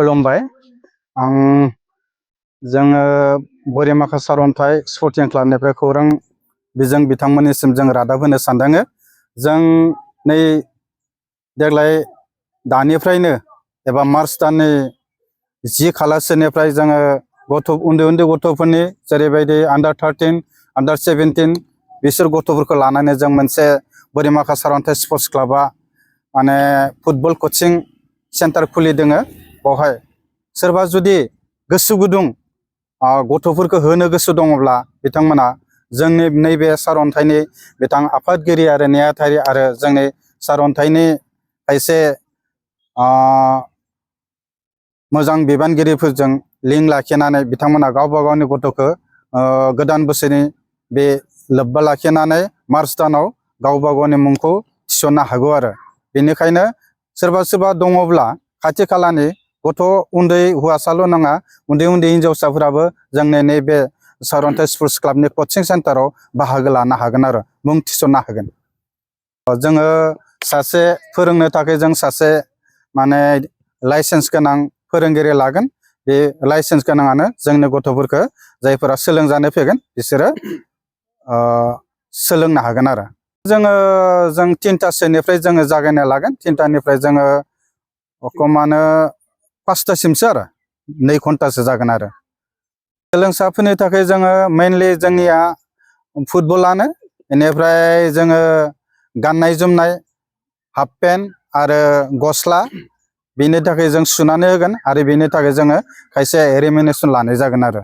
खुलुमबाय आं जोङो बोरिमाखा सारअन्थाइ स्पर्टिं क्लाबनिफ्राय खौरां बिजों बिथांमोननिसिम जों रादाब होनो सानदों। जों नै देग्लाय दानिफ्रायनो एबा मार्च दाननि 10 खालारसोनिफ्राय जोङो उन्दै गथ'फोरनि जेरैबायदि आन्डार 13 आन्डार 17 बिसोर गथ'फोरखौ लानानै जों मोनसे बोरिमाखा सारअन्थाइ स्पर्ट्स क्लाबा माने फुटबल कोचिं सेन्टार खुलिदों। बावहाय सोरबा जुदि गोसो गुदुं गथ'फोरखौ होनो गोसो दङब्ला बिथांमोना जोंनि नैबे सारअन्थाइनि बिथां आफादगिरि आरो नेहाथारि आरो जोंनि सारअन्थाइनि खायसे मोजां बिबानगिरिफोरजों लिंक लाखिनानै बिथांमोना गावबा गावनि गथ'खौ गोदान बोसोरनि बे लोब्बा लाखिनानै मार्च दानाव गावबा गावनि मुंखौ थिसननो हागौ आरो बेनिखायनो सोरबा दङब्ला खाथि खालानि गथ' उन्दै हौवासाल' नङा उन्दै हिनजावसाफोराबो जोंनि नैबे सारअन्थाइ स्पर्ट्स क्लाबनि कोचिं सेन्टाराव बाहागो लानो हागोन आरो मुं थिसननो हागोन। जोङो सासे फोरोंनो थाखाय जों सासे माने लाइसेन्स गोनां फोरोंगिरि लागोन। बे लाइसेन्स गोनाङानो जोंनि गथ'फोरखौ जायफोरा सोलोंजानो फैगोन बिसोरो सोलोंनो हागोन आरो जों 3टासोनिफ्राय जोङो जागायना लागोन। 3टानिफ्राय जोङो अकमानो 5टासिमसो आरो 2 घन्टासो जागोन आरो सोलोंसाफोरनि थाखाय जोङो मेनलि जोंनिया फुटबलानो बेनिफ्राय जोङो गाननाय जोमनाय हाफ पेन्ट आरो गस्ला बेनि थाखाय जों सुनानै होगोन आरो बेनि थाखाय जोङो खायसे रेमिनेसन लानाय जागोन आरो